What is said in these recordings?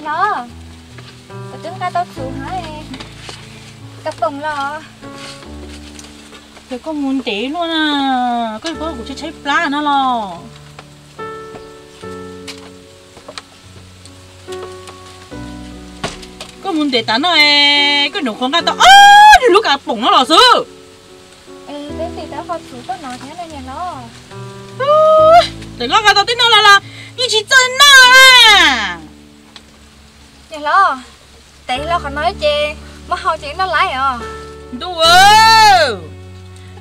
Los, kuv twb nqa tau txhuv no, kab poom los. Ces koj mus ntev luaj na, koj paub kuv tshaib tshaib plab no los. Koj mus ntev tas no es koj nyuam qhuav nqa tau ob lub kab poom no los xwb. Txawm koj nqa tau tib no los los yeej tsis txawj noj na. Niam hlob, tev hlo qhov no ces muab hau ces noj lawm os. Ntuj,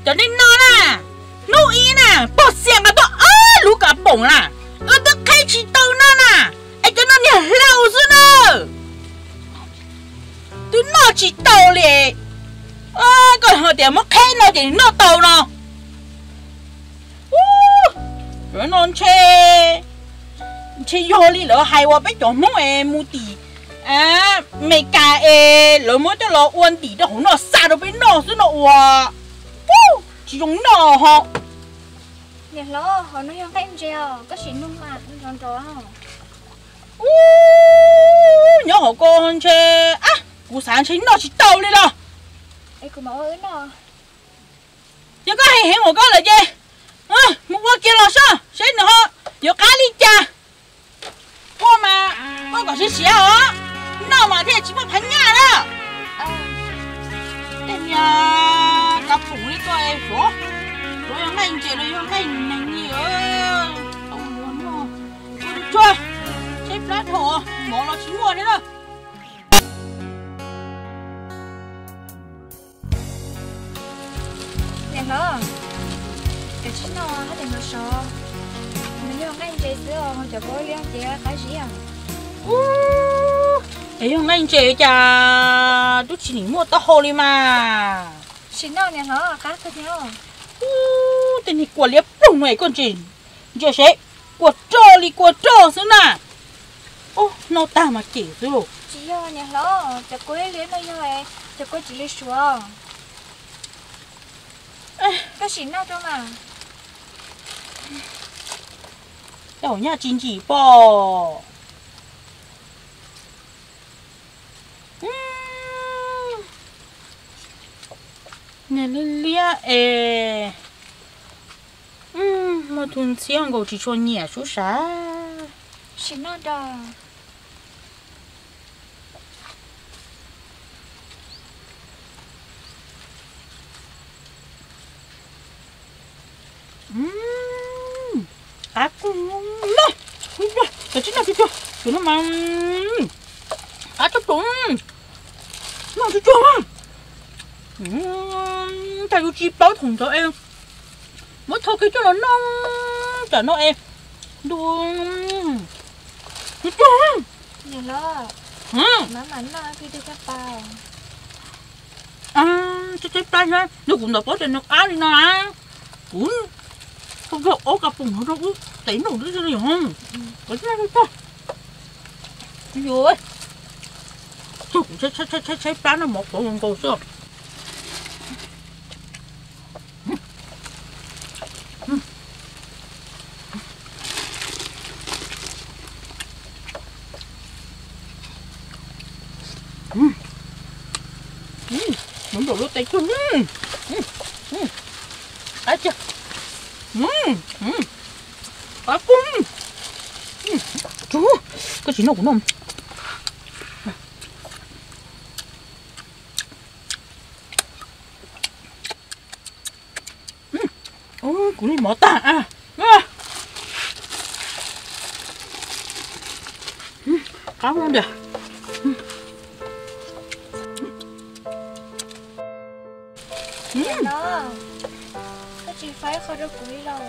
cov nej noj na, hnub ib na pog xiam nqa tau ob lub kab poom na, wb twb qheb tsis tau noj na, es cov no niag hlau xwb na, twb noj tsis tau li. Koj ho tias muab qheb no ces noj tau no. Ub, no ntshe, ntshe yog li lawv hais uas peb cov Hmoob es mus tim Meskas es lawv muab coj los ua ntim rau hauv no xa rau peb noj xwb no uas. Ub, tsis zoo noj ho. Niam hlob, hauv no yog nqaij ntses os, koj sim nug mas nrov nrov. Ub, nyob hauv ko ntshe, kuv xav ntshe noj tsis tau li los. Yog koj hais heev ua koj lawm ces mus ua kiag los soj seb nws ho yuav qab li cas. Ua mas koj kom siav siav os, noj mas thiaj tsis muaj phab nyaj na. Tej niag kab poom li koj es suav, suav yog nqaij ntses los yog nqaij neeg li. Tau luag noj, ua tsuag, tshaib plab dhau, mov los tsis muaj thiab na. Niam hlob, koj tsis noj hab tes no sov, nws yog nqaij ntses xwb os, cov kua liab ces qab zib. Ub, es yog nqaij ntses cas twb tsis nim muaj taub hau li mas. Sim noj niam hlob, qab kawg thiab. Ub, tej niag kua liab ploog no es koj ntsia seb, kua roj li kua roj xwb na. Ub, noj tag mas cem xwb. Tsis yog niam hlob, cov kua liab no yog cov kua tsis li suav. Koj sim noj rau mas. Cov hauv nyaj tsis ntsim pom. Niag liab liab es, muaj tus ntxhiab nkaus tsis tshua nyiam sub sav. Sim noj rau. Qab kawg na, cov tsib noj tsuag tsuag, tus no mas qab tshaj plaws, noj tsuag tsuag mas. Cas yus tsis paub thaum ntawd es muab tho kiag coj los noj, tsam no es ntu tsuag tsuag. Tshaib tshaib plab thiab, yog kuv ntawd paub tias nws qab li no na, kuv tau ob kab poom no rau wb tev noj xwb li os. Kuv tshaib tshaib plab no mov qhuav nkaus xwb. Npaum lub tes kawg. Qab tiag. Qab kawg. Koj tsis noj kuv noj. Kuv li mov tag. Qab tiag. Koj tsis faib qhov rau kuv li los?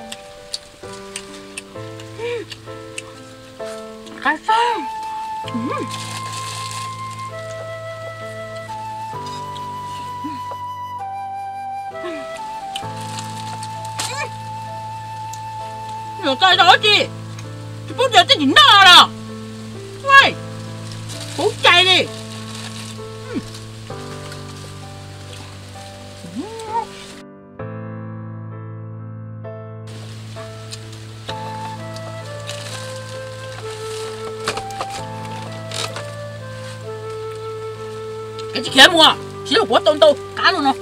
Qab tag. Nyuam txawj rau dab tsi? Tsis pub tias txij tsis noj los? Puv cai li. Tsis khiav mus, tsis yog kuv tau ntau qab no no.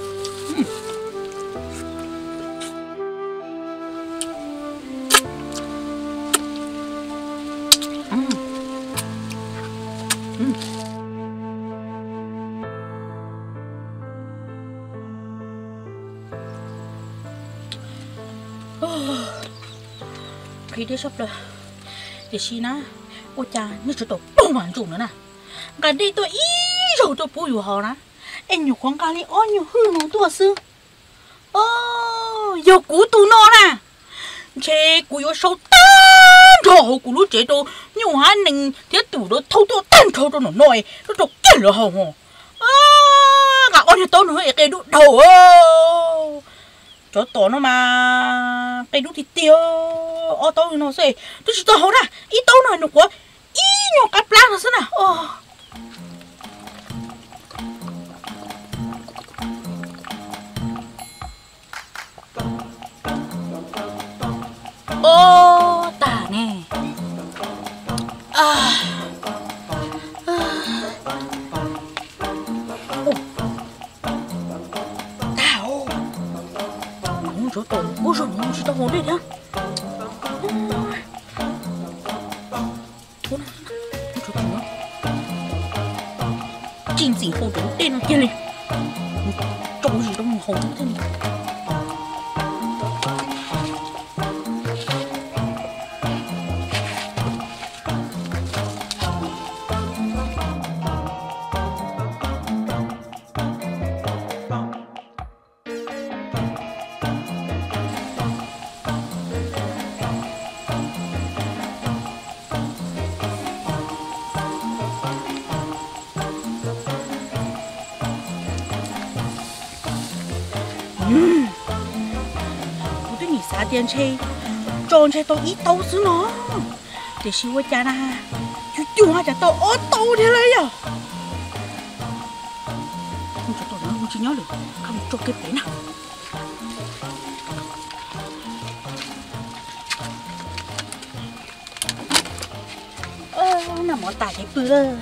Qhib dej sab plaws, tiam sis na, ua cas nej tsov tom pog mas ntsuj no na, nqa dej tuaj ib zaug tuaj pub yus haus na, es nyuam qhuav nqa li ob nyuag hwj no tuaj xwb. Yog kuv tus no na, ntshe kuv yuav sau tag nrho hauv kuv lub tsev rau nyuj hab nees thiab tus rau thauj tuaj tag nrho rau nram no, rau rau kiag lawv haus hos. Nqa ob nyuag taub no es qe dub dhau. Tsov tom no mas qe dub tiag tiag, ob taub no xwb twb tsis tau haus na, ib taub no nws quav ib nyuag qab plab no xwb na. Ob tag ne. Tag os. Nws tsov tom ub zaug nws tsis tau haus dej thiab. Tsis ntxim haus cov dej no kiag li, tso zis rau nws haus thiab li. Kuv twb nim xav tias ntshe tso ntshe tau ib taub xwb no, tiam sis ua cas na, cuag cuag cas tau ob taub thiab lawm yog. Kuv tsis nyob lawm, koj mus tso kiag pem na. Noj mov tas ces pw lawm.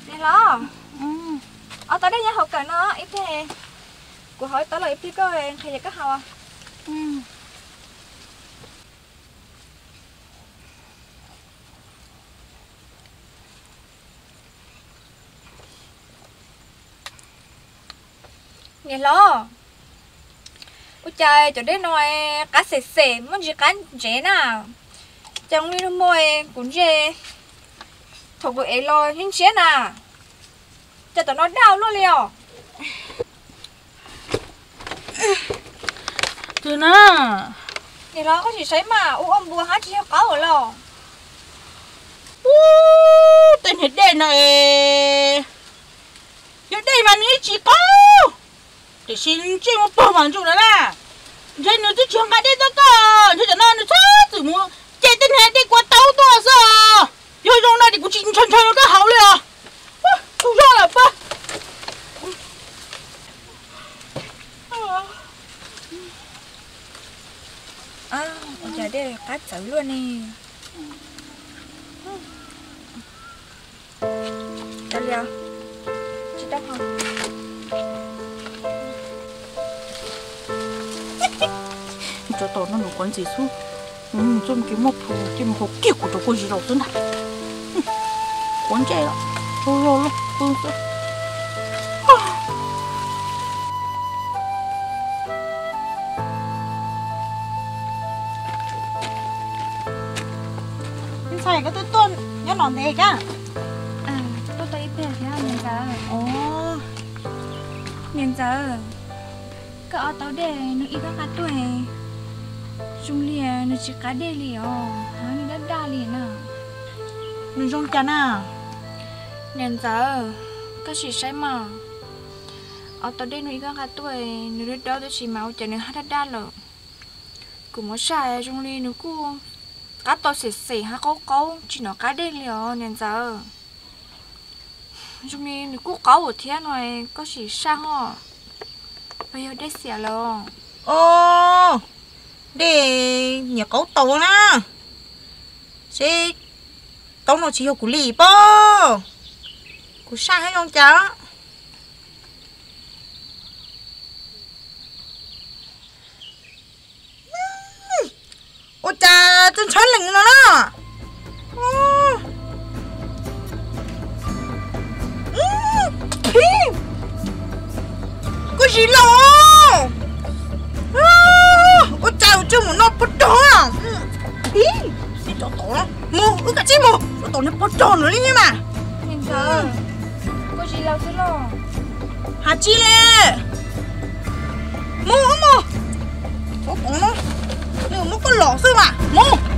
Niam hlob, ob taub dej nyob hauv kawm no ib pliag, kuv haus ib taub los ib pliag koj nqhis koj haus. Niam hlob, ua cas cov dej no qab xem xem muaj ntsis qab ntsev na? Cas li no mas kuv ntsia thaum kuv ev los yeej ntshiab na, cas tom no daj ua luaj li os? Twb na, niam hlob koj sim saib mas ua ua npua hab tsis yog qaub los. Ub, tej niag dej no es yog dej mas nws yeej tsis qaub, tiam sis ntsej muag pog mas ntsuj lawm na. Ntshe nws twb tsis nqa dej tuaj koj, ntshe cov no nws txhob txwm mus ce tej niag dej kua taub tuaj xwb os. Yog zoo no ces kuv tsis ntshaw ntshaw rau koj haus li os. Tsaug zog lawm pab. Ua cas dej qab txawv luaj ne? Tsis tau haus. Tsov tom no nws quav ntxim xwb, txoj kev muaj plhu ces mus haus kiag kuv cov kua zis laus xwb ntag. Quav ntsej los tsaug zog loj pw xwb. Ntxhais, koj twb tuaj nyob no ntev kab? Tuaj tau ib pliag thiab niam ntxawm. Niam ntxawm, koj ob taub dej nws ib koj nqa tuaj, zoo li nws tsis qab dej li os, nws daj daj li na. Nws zoo cas na? Niam ntxawm, koj sim saib mas, ob taub dej nws ib koj nqa tuaj, nws dawb dawb tab sis mas ua cas nws haj daj daj lawm. Kuv mus saib zoo li nws kuj qab tau xem xem hab qaub qaub tsis hnov qab dej li os niam ntxawm. Zoo li nws kuj qaub thiab no, koj sim saib ho. Los yog dej xiam lawm? O, dej nyiam qaub taus na. Seb, taub no tsis yog kuv li pob. Kuv saib hab zoo cas. Ua cas txawj ntshawb lees no na. Koj zis laus, ua cas tseem mus noj pov rog. Mus, wb kav tsij mus, tsov tom nws pov rog lawm li mas. Has tsis li. Mus, wb mus. Tsov tom no, nws muab koj lom xwb mas. Mus.